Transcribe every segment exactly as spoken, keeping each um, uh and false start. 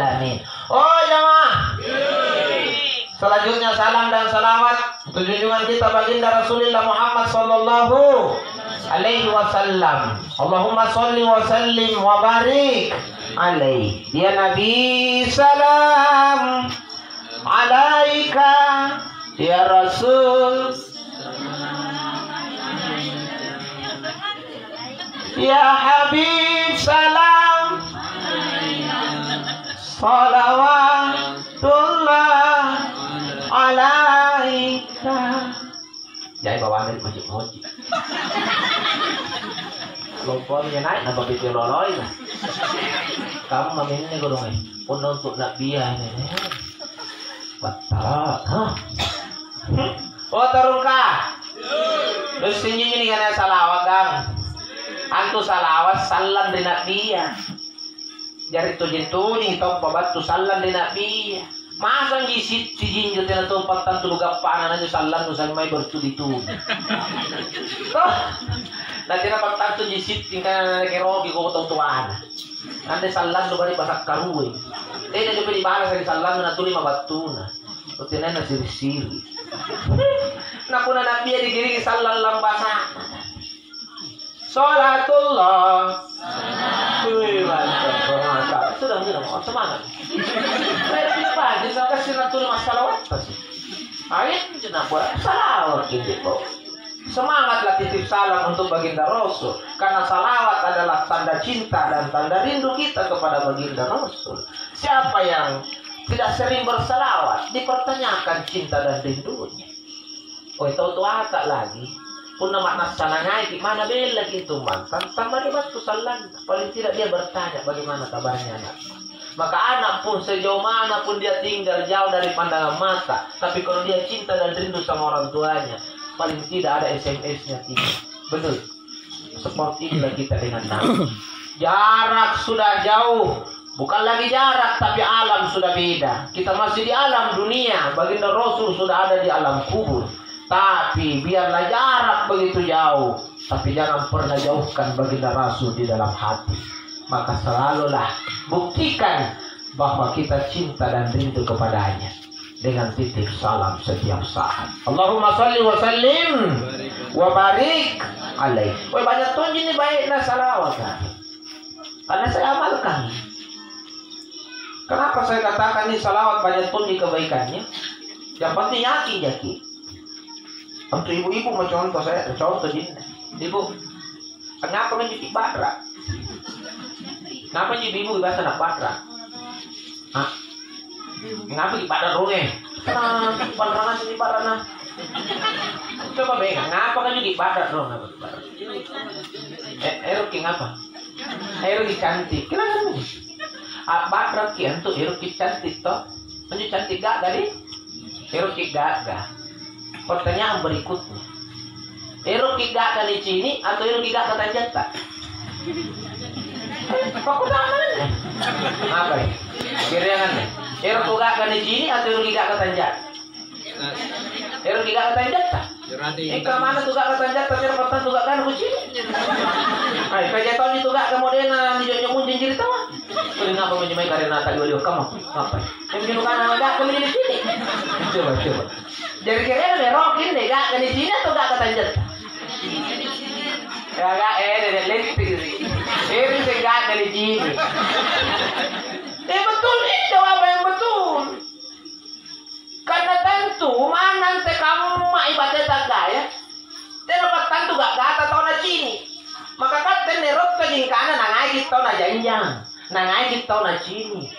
Amin. Oh, jamaah. Selanjutnya, salam dan salawat untuk junjungan kita Baginda Rasulullah Muhammad sallallahu alaihi wasallam. Allahumma shalli wa sallim wa barik alaihi. Ya Nabi, salam alaika. Ya Rasul, ya Habib, salam. Salawatullah alaika. Jai bawana ri moji-moji. Lompomi nai', nampa pipi loloi na. Kamma minne kodong, eh. Punna untuk Na'bia, eh. Battala, ha? Oh, tarungka. Nussing ji nikanaya salawat, Kang. Antu salawat sallang ri Na'bia. Jari tojeng-tojengi tau pabattu sallang ri Na'bia. Masanji sitti jinjo tena tau pattantu gappana anjo sallannu sammai bertuli-tuli. Toh, na tena pattantu ji sitti kana nakeroki ko tau toana. Anne sallannu bari basakkarue. Tena jope nibalasa ri sallannu natuli mabattuna. Ko tenanna siri-siri. Napunna Na'bia digiringi sallang lambasana. Sholatullah. Wih, mantap, mantap. Sudah, sudah, mau semangat. Saya tidak paham, jadi saya kasih nanti masalah apa sih? Ayo, kenapa? Salawat gitu kok. Semangatlah titip salam untuk Baginda Rasul. Karena salawat adalah tanda cinta dan tanda rindu kita kepada Baginda Rasul. Siapa yang tidak sering bersalawat, dipertanyakan cinta dan rindunya. Oi, tau toata lagi, punna ma'nassa nangaiki, mana bellaki intu mantang, tammari battu sallanna. Paling tidak dia bertanya, "Bagaimana kabarnya anak?" Maka anak pun sejauh mana pun dia tinggal jauh dari pandangan mata, tapi kalau dia cinta dan rindu sama orang tuanya, paling tidak ada S M S-nya tiba. Betul? Seperti itulah kita dengan Nabi. Jarak sudah jauh, bukan lagi jarak, tapi alam sudah beda. Kita masih di alam dunia, Baginda Rasul sudah ada di alam kubur. Tapi biarlah jarak begitu jauh, tapi jangan pernah jauhkan Baginda Rasul di dalam hati. Maka selalulah buktikan bahwa kita cinta dan rindu kepadanya dengan titip salam setiap saat. Allahumma salli wa sallim wa barik alaih. Weh, banyak tonji ini baiknya salawat, kan? Karena saya amalkan. Kenapa saya katakan ini salawat banyak tonji kebaikannya? Yang penting yakin, yakin. Untuk ibu-ibu mau contoh saya, contoh jinne. Ibu, kenapa mencuci badra? Kenapa ibu-ibu biasa nak badra? Hah? Ngapa ki pada ronge? Nah, panrangan sini pada nah. Coba bega, ngapa kan juga pada rong, ngapa ki pada? Eh, ero ki ngapa? Ero ki cantik. Kenapa? Ah, pada ki antu ero ki cantik toh. Anjo cantik gak tadi? Ero ki gak gak. Pertanyaan berikutnya. Eroki ga'ga nicini' atau eroki ga'ga tanjatta? Pakkutananne. Apa ya? Kereanganne. Erokko ga'ga nicini' atau eroki ga'ga tanja? Eroki ga'ga tanjatta? Engka mana tu ga'ga tanjatta, tena pattang tu ga'gana kucini'. Ai, kaja taunji tu ga'ga modena nijo-njo munjing jiri taua. Tuli ngapa munjing mai karena tak liwa-liwa kamu? Apa? Yang jenuh kana ga'ga munjing di sini. Coba, coba. Jari kere-kere ero kinne ga'ga nicini' atau ga'ga tanjatta? Ga'ga, eh, dede lentiri. Eri se ga'ga nicini'. Eh, betul, ini jawaban yang betul. Karena tentu manna antekamma ibateta ga'ga, tena pattantu ga'gata tau nacini'. Maka katte anne rokko jingkana nangaiki tau najanjang, nangaiki tau nacini'.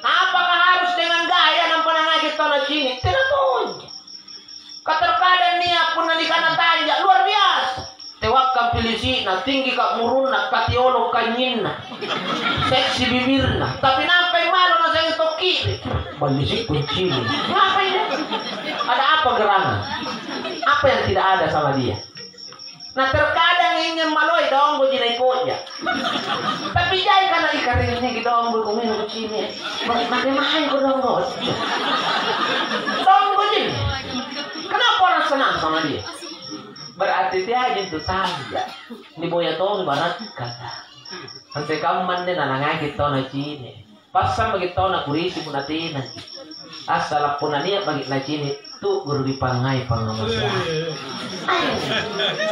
Apakah harus dengan gaya nampa nangaiki tau nacini'? Tena tonja. Katerkadang nia' punna nikana tanja, luar biasa. Tewakkang pilisi'na, tinggi ka'murunna, katiolo kanynyinna, seksi bibirna, tapi nampai malo naseng tokki'. Ballisi' kuncini'. Ngapai dia? Ada apa gerangan? Apa yang tidak ada sama dia? Nah, terkadang ingin maloi donggoji naipoja. Tapi jai kana ikaringi donggo kumino kucini'. Maka mai ko donggo. Donggoji. Kenapa orang senang sama dia? Berarti teaji tu tanja. Niboya tong barakkaka. Antekamma anne nanangaiki tau nacini'. Passang maki tau nakurisi punna tenaji. Assala punna nia' maki nacini', tu'guru ri pangngai pangngamaseang. Ayo.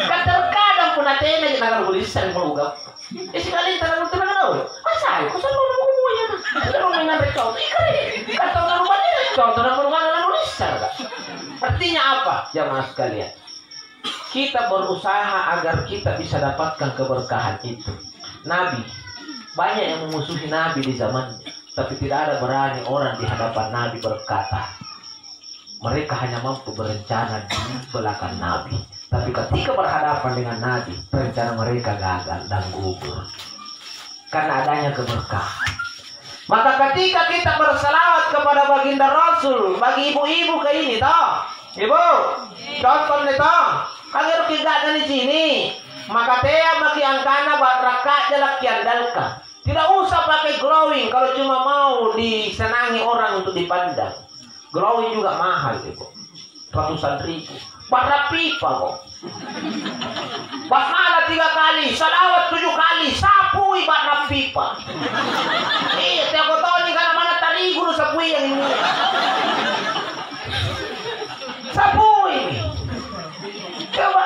Ka terkadang punna tenaji nakakurisi sanggup gappa. Eh, sikalinta nanuntun nakanau. Masai, kusalloro mukomoja na. Terus menganre conto. Ikare. Kata orang rumah dia conto dan merupakan lalu lissar. Artinya apa, jamaah sekalian? Kita berusaha agar kita bisa dapatkan keberkahan itu. Nabi, banyak yang memusuhi Nabi di zamannya, tapi tidak ada berani orang di hadapan Nabi berkata. Mereka hanya mampu berencana di belakang Nabi. Tapi ketika berhadapan dengan Nabi, rencana mereka gagal dan gugur. Karena adanya keberkahan. Maka ketika kita berselawat kepada baginda Rasul, bagi ibu-ibu ke ini, toh? Ibu, contoh nih, toh? Kan ero kita di sini. Maka tea maki angkana barakka jalak kiandalkan. Tidak usah pakai glowing kalau cuma mau disenangi orang untuk dipandang. Glowing juga mahal, Ibu. Ratusan ribu. Bara pipa kok. Basmala tiga kali, salawat tujuh kali, sapui bara pipa. Iya, tiap kau tahu nih karena mana tarigu lu sapui yang ini. Sapui. Coba.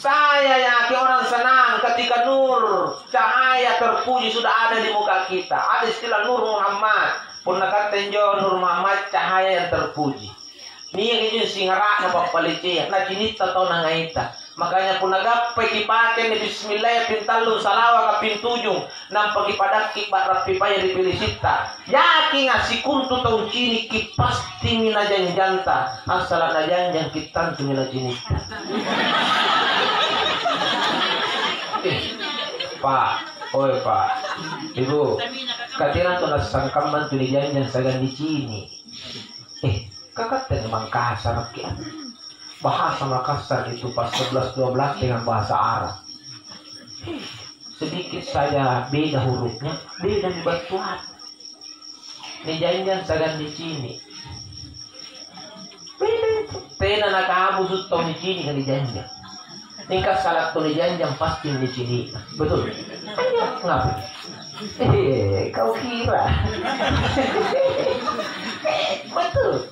Saya yakin orang senang ketika nur cahaya terpuji sudah ada di muka kita. Ada istilah Nur Muhammad. Punna katte injo Nur Muhammad, cahaya yang terpuji. Niaki injo singara'na pappalecea, nacinitta tau nangaita. Makanya punna gappai kipake ni bismillah pintallung, salawaka pintujung, nampa kipadakki ba'rapipaya ri pilisitta. Yakinga sikontu tau cinikki pastimi najanjanta, assala najanjangki tantumi nacinitta. Eh, Pak, oi Pak, Ibu, katena tu nassangkamma tu nijanjang siagang nicini. Eh, kakattena Mangkasarakki. Bahasa Makassar itu pas sebelas dua belas dengan bahasa Arab. Sedikit saja beda hurufnya, beda ni battuanna. Nijanjang siagang nicini. Beda itu. Tena nakabusu tau nicini ka nijanjang. Mingka sala tau nijanjang pasti nicini. Betul? Ayo, ngapa? Eh, kau kira. Betul.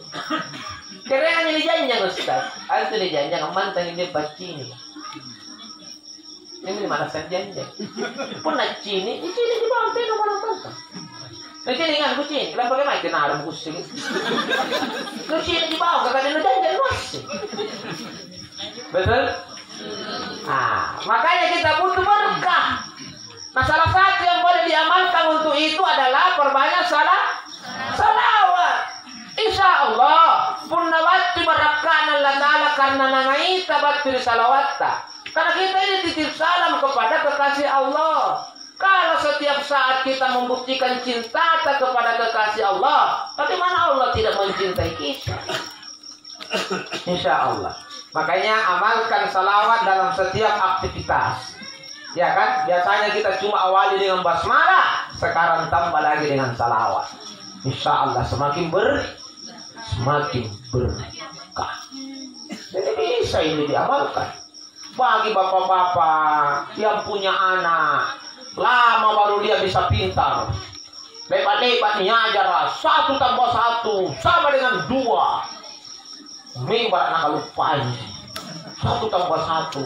Kereangi nijanjang, Ustaz. Antu nijanjang, mantang ini paccini. Ini mana janjang? Punna cini, cini di bawah, tena mana tentang. Nah, cini kan kucini, kenapa pakai mic, kenapa kucing? Lu cini di bawah, kakak lu janjang, lu asing. Betul? Ah, makanya kita butuh berkah. Nah, salah satu yang boleh diamalkan untuk itu adalah perbanyak salah, salawat. Insya Allah, punna battu barakka'na Allah Ta'ala karena nangaita battu ri salawatta. Karena kita ini titip salam kepada kekasih Allah. Kalau setiap saat kita membuktikan cintata kepada kekasih Allah, bagaimana Allah tidak mencintai kita? Insya Allah. Makanya amalkan salawat dalam setiap aktivitas. Ya kan? Biasanya kita cuma awali dengan basmalah, sekarang tambah lagi dengan salawat. Insya Allah semakin ber, semakin berkah. Jadi bisa ini diamalkan. Bagi bapak-bapak yang punya anak, lama baru dia bisa pintar. Le'ba'-le'ba' niajara, satu tambah satu sama dengan dua. Memang nakaluppa'mi. Satu tambah satu,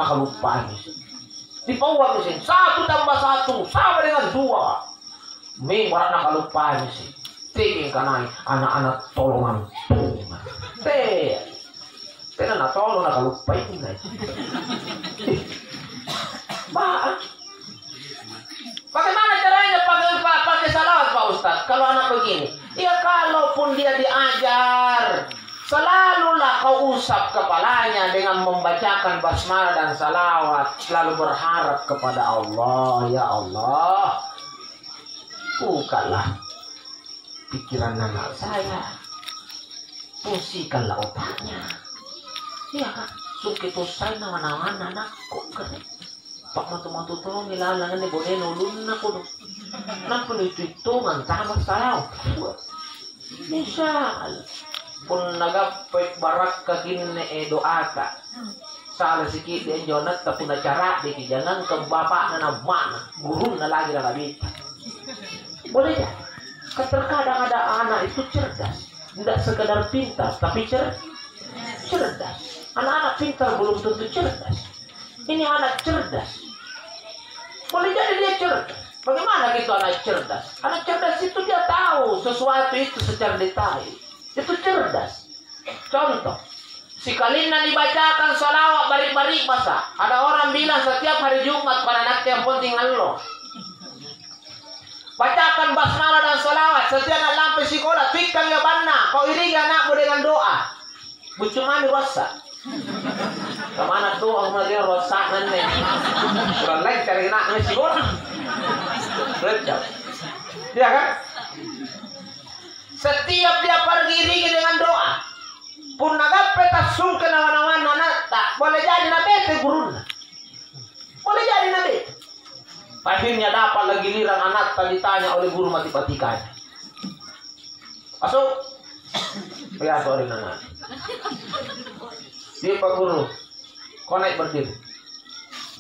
nakaluppa'mi. Dipauang mesin, satu tambah satu sama dengan dua. Memang nakaluppa'mi. Tegi kanai anak-anak tolongang. Teh. Tena natolo nakaluppaina. Ba-, bagaimana caranya pakai, pa-, pakai salawat, Pak Ustaz, kalau anak begini? Ya, kalaupun dia diajar, selalulah kau usap kepalanya dengan membacakan basmalah dan salawat, lalu berharap kepada Allah, "Ya Allah, bukalah pikiran anak saya. Fungsikanlah otaknya." Iya, Kak. Suki tussai nawa-nawana anakku, kere. Pak matu-matu tongi lalang ini bonena ulunna kodo. Nampa nitui-tuitongang tama salau. Misal, punna gappai barakka kinne, eh, doaka. Sala sikiddi anjo anatta punna cara'deki, jangankan bapa'na na umma'na, gurunna lagi na nabita. Boleh jadi. Kan terkadang ada anak itu cerdas. Tidak sekedar pintar, tapi cer cerdas. Anak-anak pintar belum tentu cerdas. Ini anak cerdas. Boleh jadi dia cerdas. Bagaimana gitu anak cerdas? Anak cerdas itu dia tahu sesuatu itu secara detail. Itu cerdas. Contoh, sikalinna nibacakan salawat bari'-bari' basa. Ada orang bilang setiap hari Jumat pada nakke yang penting allo. Bacakan basmalah dan salawat setiap lampai sikola, tikkang ya banna, kau iringi anakmu dengan doa. Buccu mami rossa. Kamana doa mau dia rossa nanne. Kurang lain cari anaknya sikola. Betul. Ya kan? Setiap dia pergi iringi dengan doa. Punna gappe tassungke nawa-nawanna anatta, boleh jadi nabete gurunna. Boleh jadi nabete. Akhirnya dapatlah giliran anatta ditanya oleh guru matematikanya. Masuk. Ya, sorry, Nana. Iya, Pak Guru. Kau naik berdiri.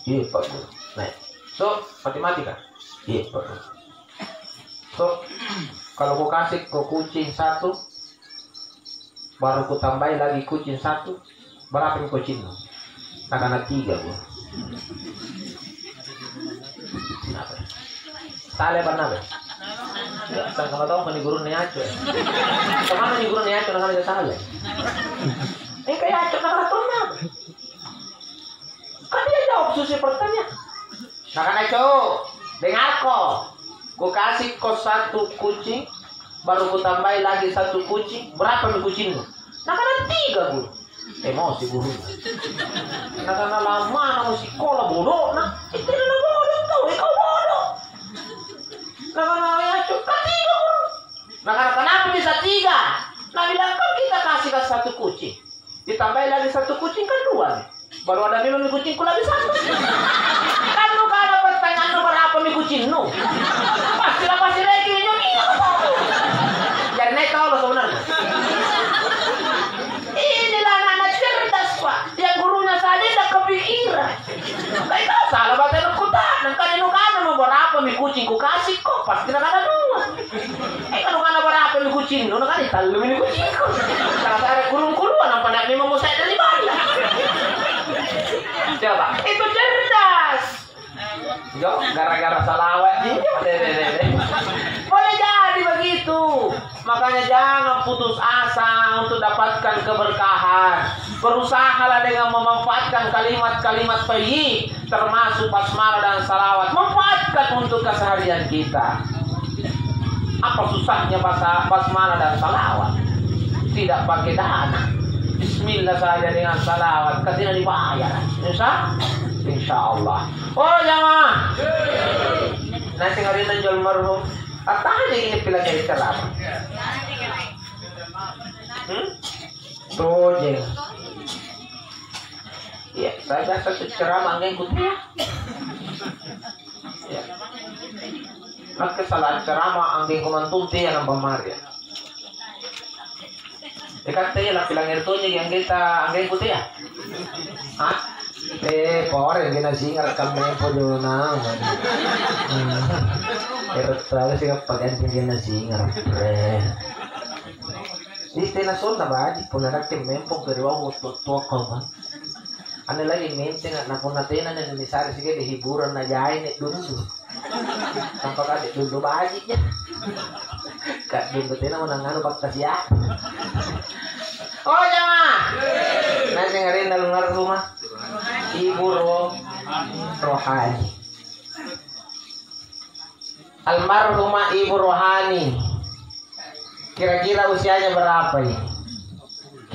Iya, Pak Guru. Naik. So, matematika. Iya, Pak Guru. So, kalau kau kasih kau kucing satu, baru kutambai lagi kucing satu, berapa kucinnu? Nakana tiga, Guru. Kenapa? Sale apa nada? Ya, sangka matau mani guru ni Aceh. Kemana ni guru ni Aceh nakana sale? Eh, kayak Aceh nakana tonna. Kan dia jawab sesuai pertanyaan. Nakana, "Cok, dengarko. Kukasih ko satu kucing, baru kutambai lagi satu kucing. Berapa mi kucingnu?" Nakana, "Tiga, Guru." Emosi gurunna. Nakana, "Lamana mo sikola bodo'na." Itu na bodoh tau, ikau bodoh. Nakana, "Ya, Cok, kan tiga, Guru." Nakana, "Kenapa bisa tiga?" Nabilang, "Kan kita kasih kan satu kucing. Ditambai lagi satu kucing, kan dua nih. Baru ada memang kucingku lagi satu." Kan nukana pertanyaannu, "Berapa mi kucingnu?" Pasti lah, pasti lagi minyo iya. Jadi naik tolo sebenarnya. Inilah anak-anak cerdas, Pak. Yang gurunya saja tidak kepikiran. Baik, kau salah baca kutana, kan nukana mau berapa mi kucing kukasih kok, pasti nakana dua. Eh, kan nukana berapa mi kucingnu, nakana tallu mi kucingku. Salah-salah kurung-kurungan, apa nak memang mau saya dari mana? Coba, itu cerdas. Yo, gara-gara salawat, iya, deh, deh, deh, deh. Boleh jadi begitu. Makanya jangan putus asa untuk dapatkan keberkahan. Berusahalah dengan memanfaatkan kalimat-kalimat thayyib, termasuk basmalah dan salawat. Manfaatkan untuk keseharian kita. Apa susahnya basa-, basmalah dan salawat? Tidak pakai dana. Bismillah saja dengan salawat, katanya dibayar. Insya, insya Allah. Oh, jamaah. Nanti hari ini jual marhum. Apa aja ini pelajaran ceramah? Hmm? Tojeng. Iya, saya biasa tuh ceramah anggengku tea. Iya. Nakke sala ceramah anggengku mantung tea nampa mari. Ikatte iya lapilangngere tonji anggeta anggengku tea. Hah? Eh, pore anggena singara kammempo jolo naung. Hmm. Ero' tala singara paganti anggena singara, bre. Ih, tena sonna baji', punna nakke mempong ke riwau wattu-wattuakko, Bang. Anne lagi menteng, na punna tena na nisare sikali hiburan na jai ne dundu. Tanpa kade dundu baji'ja. Kak dundu tena mo nanganu pakkasia'bu. Oh, jama. Nani arenna almarhumah Ibu Ro-, Rohani. Almarhumah Ibu Rohani, kira-kira usianya berapa ini?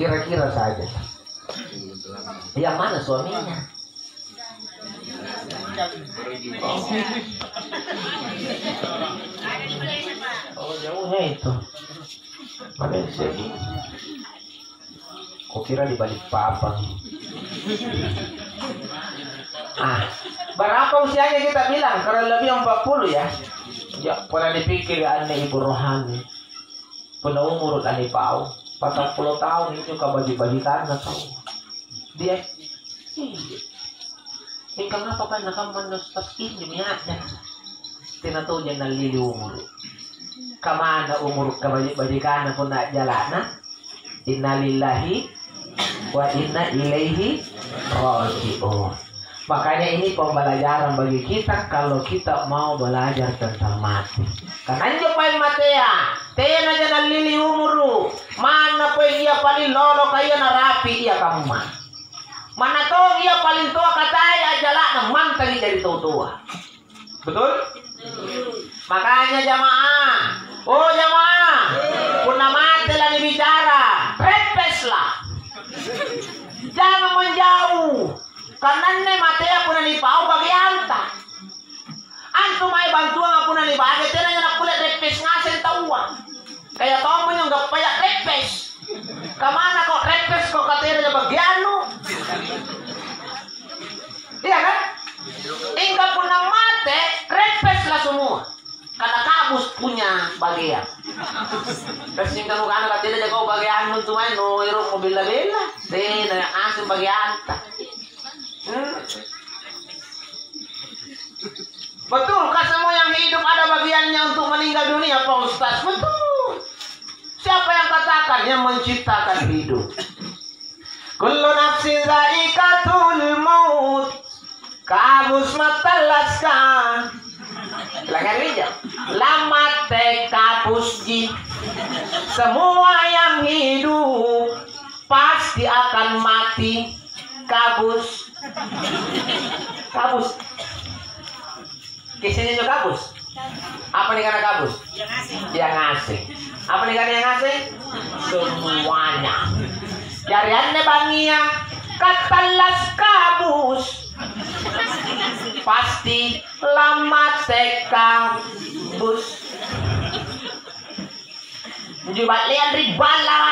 Kira-kira saja. Yang mana suaminya? Oh, jauhnya itu. Mana yang sini? Kukira di Balikpapan. Ah, berapa usianya kita bilang? Kurang lebih empat puluh ya? Ya, pernah dipikir anne Ibu Rohani. Punna umuru' nanipau, patappulo taung injo kabaji'-bajikanna tau. Dia, iya. Mingka ngapa manna kamma anne Ustaz? Injomi a'jara. Tena tojeng nallili umuru'. Kamana umuru' kabaji'-bajikanna punna a'jala'na? Innalillahi wa inna ilaihi raji'un. Makanya ini pembelajaran bagi kita kalau kita mau belajar tentang mati. Karena anjo paeng matea, tenaja nallili umuru', manna poeng ia paling lolo kaya narapi' ia kamma. Manna tong ia paling toa katae a'jala'na mantangi jari tau toa. Betul? Makanya jamaah, oh jamaah, punna mate lanibicara, reppeslah. Jangan menjauh. Karena anne matea punna nipau bageanta. Antu mae bantuanga punna nibage tenaya nakkulle reppes ngaseng taua. Kaya tommo njo gappaya reppes. Kamana ko reppes ko katena bagiannu? Iya kan? Ingka punna mate, reppeslah semua. Karena kabus punya bagian. Gassing kanukana katena jako bagiannu tu mae no ero mobella-bella. Tena asing bagianta. Hmm. Betul, kan semua yang hidup ada bagiannya untuk meninggal dunia, Pak Ustaz? Betul. Siapa yang katakan? Yang menciptakan hidup. Kullu nafsin zaikatul maut. Kabus matallaska. Langar bija. Lamate kabusji. Semua yang hidup pasti akan mati. Kabus. Kabus. Kisenjo kabus. Apa nikana kabus? Yang asing. Apa nikana yang asing? Semuanya. Jari anne bangngia, katallas kabus. Pasti lamate kabus. Anjo balleang ri balla.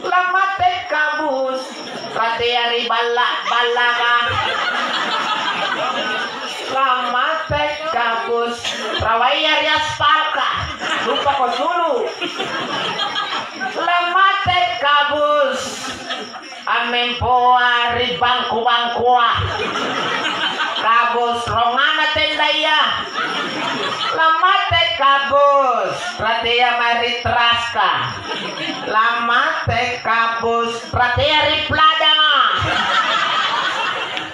Lamate kabus, ratea ri balla-ballaka. Lamate kabus, rawaya ri aspalka. Lupako sulu. Lamate kabus. Ammempoa ri bangku-bangkua. Kabus rongana tendaya. Lamate kabus, ratea mae ri teraska. Lamate kabus, ratea ri peladanga.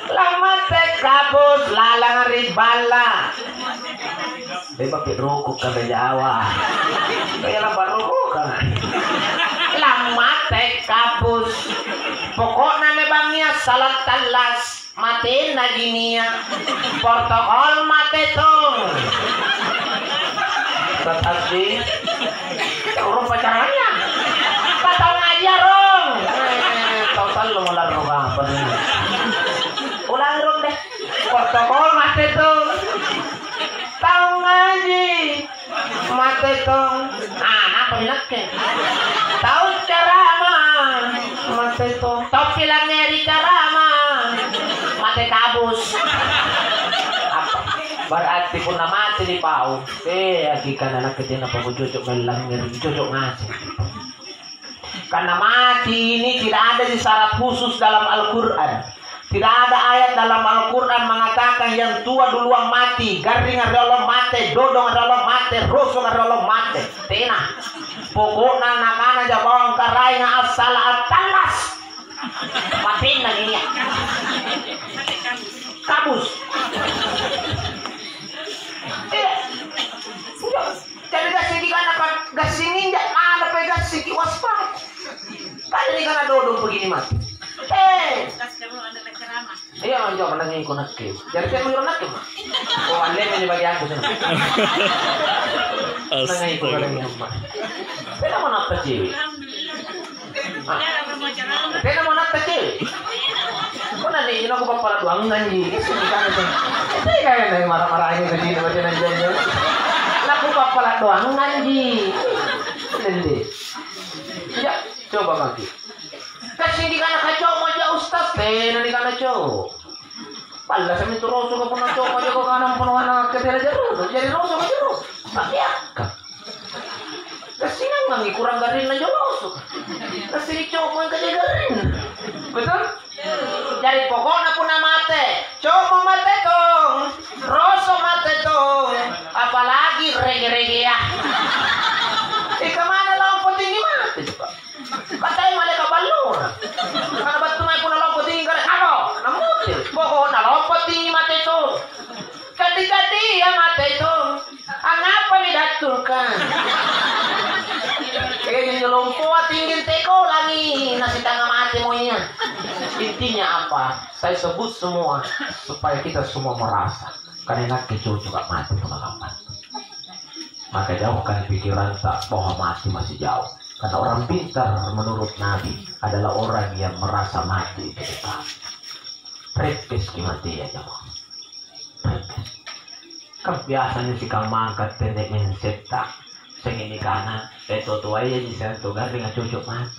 Lamate kabus, lalang ri balla. Le'baki roko' kata Jawa. Kaya lampa roko' kana. Lamate kabus. Poko'na anne bangngia sala tallas, matena jinia. Protokol mate tong. Tetapi urung pacaranya. Patau ngaji arung. Eh, tau tallu malarro apa nih? Ulang rung deh. Protokol mate tong. Tau ngaji mate tong. Ah, apa nakke? Tau carama mate tong. Tau pilangngeri carama mate kabus. Apa? Berarti punna mate di pau. Eh, hakikana nakke tena pakucocok mellangngeri, cocok ngaseng. Karena mati ini tidak ada disyarat khusus dalam Al-Quran. Tidak ada ayat dalam Al-Quran mengatakan yang tua duluan mati, garring riolo mate, dodong riolo mate, rosong riolo mate. Tena. Pokokna nakana ja bawang karaenga assala attallas. Matenna nia. Kabus. Eh, udah. Jari gassingki kana pa-, gassing inja, ada pe gassingki waspada. Kan jadi kana dodong begini mati. Eh. Iya, anjo menangi ku nakke. Jari saya menurut nakke, Mak. Oh, aneh ini bagi aku sana. Menangi ku kadang ya, Mak. Saya mau napa cewek? Ah. Tena mo natta cewek. Punna nia' nakupappala' doangang ji. Itu kaya nai marah-marahi ke sini macam anjo-anjo. Nakupappala' doangang ji. Nende. Ya, coba maki. Kasih dikana kacau aja Ustaz. Tena dikana cau. Pallasa mintu rosoka punna coba jako kanang punna nakke tena jero. Jadi rosoka jero. Pakai akka. Kassingangangi kurang garrinna anjo rosoka. Kassi coba engka je garrinna. Betul? Jadi pokokna punna mate, coba mate tong, roso mate tong. Gereja. Ika mana lompo tinggi mati coba? Katai malaeka ballora. Karena battu mae punna lompo tinggi kare, aro, namutir. Pokokna lompo tinggi mate tu. Kaddi-kaddi ya mate tu. Angapa nidatturka? Eh, njo lompoa tinggi tekolangi, nasitanga mate moyya. Intinya apa? Saya sebut semua supaya kita semua merasa. Karena nakke cocok mate punna kamma. Maka jauhkan pikiranta bahwa mati masih jauh. Karena orang pintar menurut Nabi adalah orang yang merasa mati itu dekat. Prepes ki mate ya jamaah. Prepes. Kan biasanya sikamma angkat tende mensetta. Seng ini kana, eh, totoaya ji siang to garring cocok mate.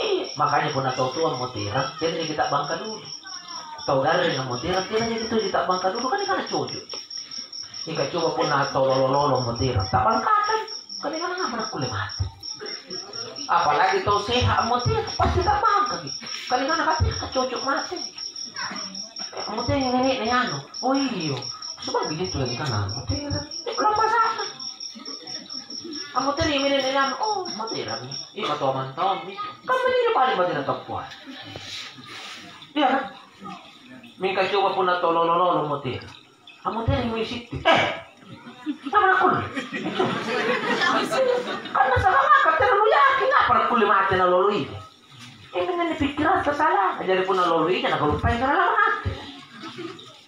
Eh, makanya punna tau toa moterang, tena kita bangka dulu. Tau garring moterang, tena kita bangka dulu, kan kana cocok. Mingka coba punna tau lolo-lolo moterang, tabangkakan. Kan kana apa nakkulle mate. Apalagi tau sehat moterang, pasti tabangkaki. Kan kana kate cocok mate. Eh, moterang ini nih anu. Oh iyo. Sebab begitu lagi kana moterang. Lomba sana. Ammoterangi mene nengang, oh, moterami. Iya, matoa mantommi. Kan menini paling batena toppoa. Iya kan? Mingka coba punna tau lolo-lolo motera. Ammoterangi mo sitti. Eh, apa nakkulle? Kan nasaba maka terlalu yakin apa nakkulle mate nalolo ini. Eh, memang pikkirang salah. Jadi punna lolo ini nakaluppai karena mate.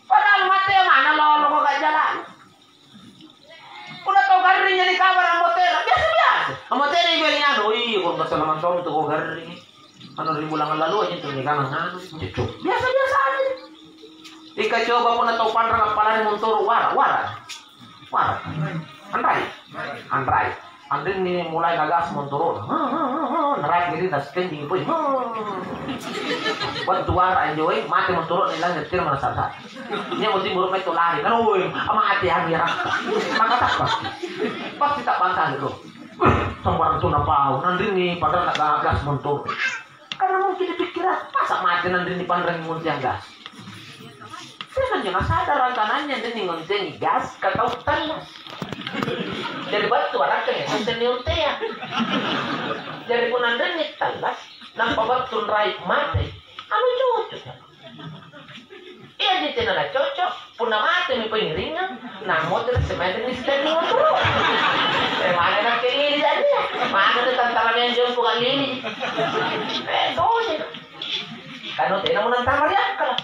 Padahal mate mana lolo kok gak jalan. Punna tau garring jadi kabara' ammoterang, biasa-biasa. Ammoterang ibu yang anu, oh iya, kalau nggak salah mantong tuh kau garring. Anu ri bulangan lalu aja tuh nikah nganu, cucu. Biasa-biasa aja. Ika coba punna tau panrang appalari montoro', wara, wara. Wara. Anrai. Anrai. Anrinni mulai nagas montoro'na. Narai diri na standing poi. Battu wara anjo, eh, mate montoro'na ilang nyetir mana sasa. Nia' mo timuru' mae tu lari, kan, woi, mate anu ya raka. Maka tappa. Pasti tak bangsa lo. Sambarang tu napau, nanrinni padahal nak gas montoro'. Karena mungkin dipikkirang, masa mate nanrinni panrang ngonteang gas. Saya kan jangan sadar angkananya nanrinni ngonteang gas, katau tallas. Jadi battu arakka ya, nanrinni onteang. Jadi punna nanrinni tallas, nampa battu nrai mate, anu cocok. Iya, di tena na cocok. Punna matemi pengiringang, na motor sementing di setenni motor. Eh, mana nakke lili jadi? Mana tu tantara yang jompo kak lili? Eh, dosa. Kan tena mo nantama ri akkala.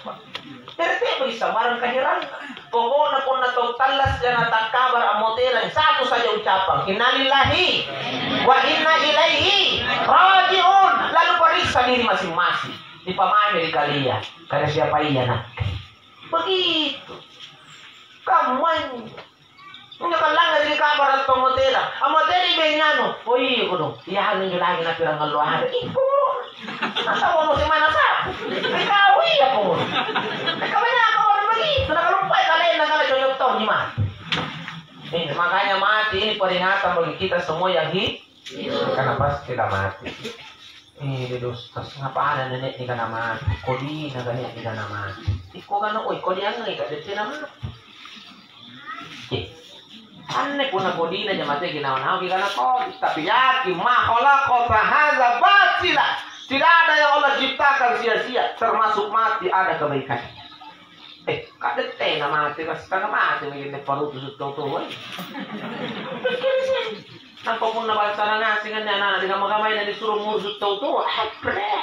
Jadi tena bagi sambarang kaheranna. Pokokna punna tau tallas jana takkabara' ammoterang, satu saja ucapang, innalillahi wa inna ilaihi raji'un. Lalu pariksa diri masing-masing. Dipamai ri kalia, kada siapa iya nakke. Begitu. Kamuanjo. Injo kallangngeri kabara' tau motera. Ammoterai beng anu. Oh iya kodong. Iya anu injo lagi na pirang allo ada. Ih, kok. Nasaba mo semana sa. Kau iya kok. Kau banyak kau orang begitu. Nakaluppai kalena kala cocok tau ni mah. Eh, makanya mati ini peringatan bagi kita semua yang hi-, karena pasti kita mati. Eh, ri dosa, ngapana nene'nika na mate? Kodina ka nene'nika na mate. Ikko kana, oi, kodiangngai ka dette na mate. Eh, anne punna kodina ja mate ginawa-nawa ki kana kodi. Tapi yakin, ma khalaqta hadza batila. Tidak ada yang Allah ciptakan sia-sia, termasuk mati ada kebaikannya. Eh, ka dette na mate, ka setengah mate maki ne parutu sutto-toa. Pikkiri sih. Nampa punna bansana ngaseng anne ana'-ana' ri kamma-kammaya na nisuro ngurusu' tau toa, hepre.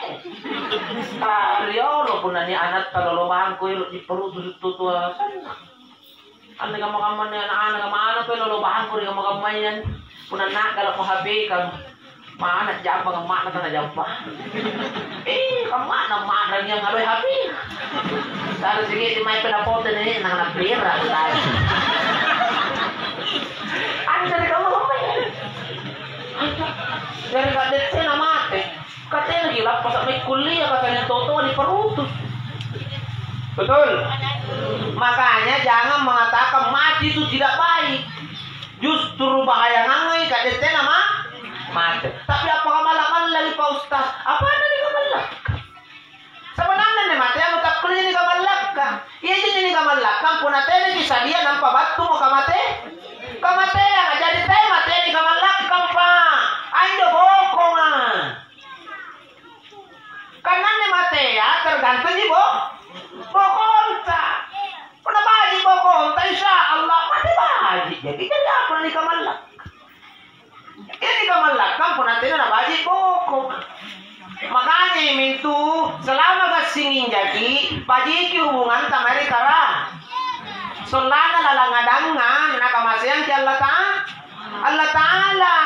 Ah, riolo punna nia' anatta lolo bangko ero' niparutusu' tau toa, sanna'. Anne kamma-kamma anne ana'-ana' kamma ana' pe lolo bangko ri kamma-kammaya. Punna na'gala'mo H P ka, mana jampa kammana tana jampa. Eh, kammana ma'rangi angngaloi H P. Sare sike'de' mae pela pote nene'na, na bera' tau. Anjari kamma-kammaya. Jari ka dette na mate. Ka tenaki lappasa' mae kullia, ka seng tau toa niparutu. Betul. Makanya jangan mengatakan mati itu tidak baik. Justru bahayangangngi ka dette na ma-, mate. Tapi apa kamalla-mallaki, Pak Ustaz? Apa ada di kamalla? Sebenarnya anne mate anu takkulle nikamallakka. Iaji nikamallakka punna tenaki sadia nampa battumo kamate. Kamateanga, jari tea matea nikamallakkang, Pa. Anjo bokonga. Kan anne matea tergantung ji bo-, bokonta. Punna baji' bokonta, insya Allah mate baji'. Jadi, jadi apa nikamallak? Jadi nikamallakkang punna tena nabaji' boko. Makanya mintu selama gassing injaki, bajiki hubunganta mae ri Kara-, sollanna lalang adangngang nakamaseangki Allata-, Allata'ala.